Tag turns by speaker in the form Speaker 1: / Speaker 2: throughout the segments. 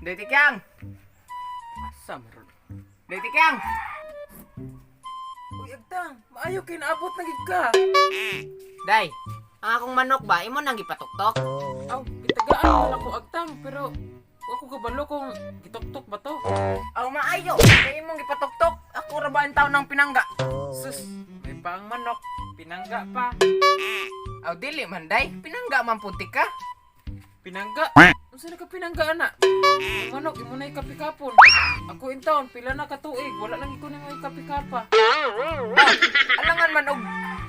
Speaker 1: Day Tikyang! Asa man ron? Day Tikyang!
Speaker 2: Uy, Agtang, maayo kay naabot na gid ka.
Speaker 1: Day, ang akong manok ba, imo nang gipatuktok?
Speaker 2: Aw, gitagaan man ako, Agtang, pero wa ko kabalo kung gituktok ba to.
Speaker 1: Aw, maayo! Kay imong gipatuktok, ako ra ba ang taon ng pinangga?
Speaker 2: Sus, may pang manok, pinangga pa.
Speaker 1: Aw, dili man, day. Pinangga man puti ka.
Speaker 2: Pinangga? Unsa na ka pinangga ana? Ang manok imo na ikapikapon. Ako in taon pila na ka tuig, wala lang iko nimo ikapikapa.
Speaker 1: Ah, alangan man og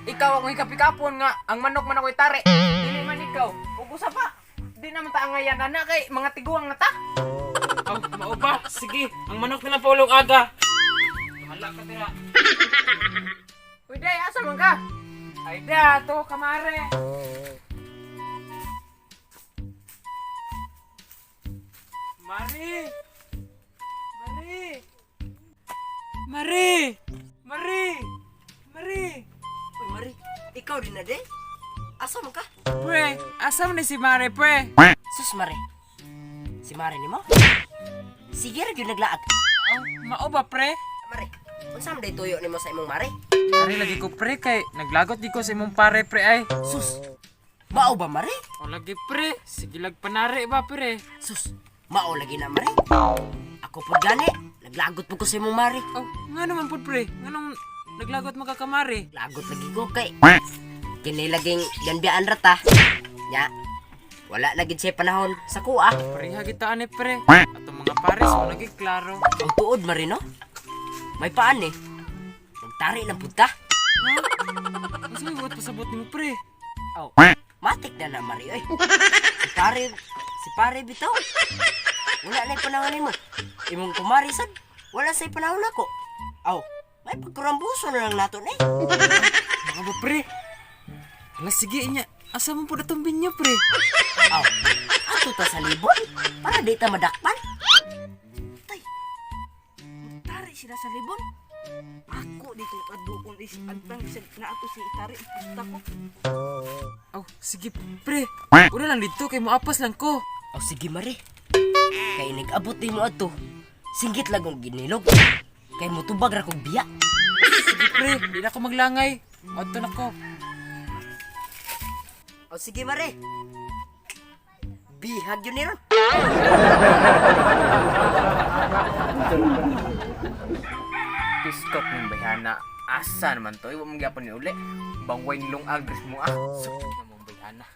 Speaker 1: ikaw akong ikapikapon nga ang manok man ako'y tari. Dili man ikaw. Ug usa pa, di naman ta angayan ana kay mga tiguang na ta.
Speaker 2: Aw, mao ba? Sige, ang manok na lang paulong aga. Bahala ka dira.
Speaker 1: Uy, day, asa man ka?
Speaker 2: Ay da, to kamare. Mari! Mari! Mari! Mari! Mari!
Speaker 3: Uy, Mari, ikaw din na de? Asa man ka?
Speaker 2: Pre, asa man ni si Mari, pre?
Speaker 3: Sus, Mari. Si Mari nimo? Sige ra gyud naglaag.
Speaker 2: Oh, mao ba, pre?
Speaker 3: Mari, unsa man day tuyo nimo sa imong Mari?
Speaker 2: Mari lagi ko, pre, kay naglagot di ko sa imong pare, pre, ay.
Speaker 3: Sus, mao ba Mari?
Speaker 2: O lagi, pre. Sige lag panari ba, pre?
Speaker 3: Sus, mao lagi na Mari. Ako pud gani, naglagot pud ko sa imong Mari.
Speaker 2: Oh, nga naman pud, pre. Nganong naglagot mo ka kamari?
Speaker 3: Lagot lagi ko kay kini laging ganbiyaan ra ta. Nya, wala na gid siya panahon sa kuha.
Speaker 2: Pareha kita ani, pre. Atong mga pares mo lagi klaro.
Speaker 3: Ang tuod Mari no? May paan eh. Magtari lang pud ta.
Speaker 2: Ha? Unsa may buot pasabot nimo, pre?
Speaker 3: Aw, matik na na Mari oy. Si pare bitaw. Wala na panahon nimo. Imong kumari sad, wala say panahon nako. Aw, may pagkurambuso na lang nato ni.
Speaker 2: Mga ba, pre? Hala, sige inya. Asa man pud atong binyo, pre?
Speaker 3: Aw, ato ta sa libon para di ta madakpan.
Speaker 4: Tay, magtari sila sa libon. Ako dito aduon is agtang bisag na ato si Itari pusta ko.
Speaker 2: Aw, sige, pre. Una lang dito kay moapas lang ko.
Speaker 3: Aw, sige Mari. Kay nag-abot nimo ato. Singgit lang kong ginilog. Kay mutubag ra kog biya.
Speaker 2: Sige, pre. Di na ako maglangay. Adto na ko.
Speaker 3: Aw, sige Mari. Bihag yun ni ron.
Speaker 1: Piskot ng bayhana. Asa naman to? Iwa mong gyapon ni uli. Bangway nilong agres mo ah. Sakit na mong bayhana.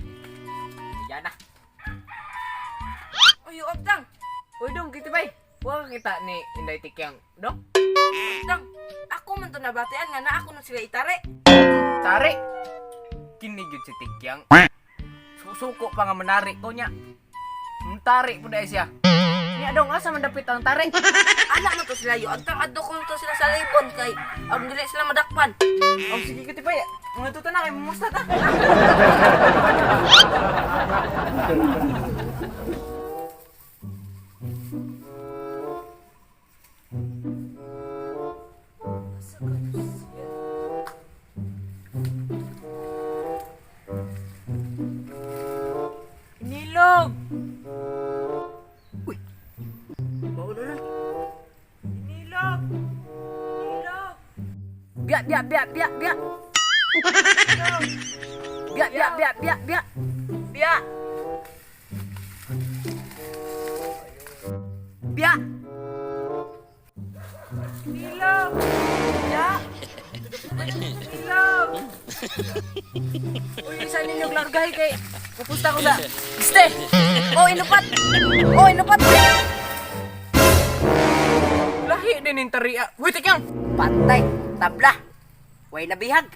Speaker 1: Bayhana.
Speaker 4: Uy, Agtang.
Speaker 1: Uy, dong, kita bay. Wa ka kita ni Inday Tikyang. Dong,
Speaker 4: Agtang, ako man to nabatian nga na ako na sila Itari.
Speaker 1: tari. Kini gyud si Tikyang. Susuko pa nga manari ko niya. Tari po dahil siya. Niya dong, asa man dapit ang tari?
Speaker 4: Anak man to sila yo. Agtang adto ko to sila sa libon kay aron dili sila madakpan.
Speaker 1: Oh, sige kitibay. Mga tuta na kay mumusta ta.
Speaker 2: Inilog!
Speaker 3: Mao na ron.
Speaker 2: Inilog! Inilog!
Speaker 4: Biya biya biya biya biya. Biya biya biya biya biya. Biya. Biya.
Speaker 2: Inilog!
Speaker 4: Biya.
Speaker 2: Inilog!
Speaker 4: Uy, isa ninyo largay kay pupusta ko sa Este! Oh, inupat! Oh, inupat!
Speaker 1: Lahi din yung tari ah. Uy, Tikyang!
Speaker 3: Patay, tabla. Way nabihag.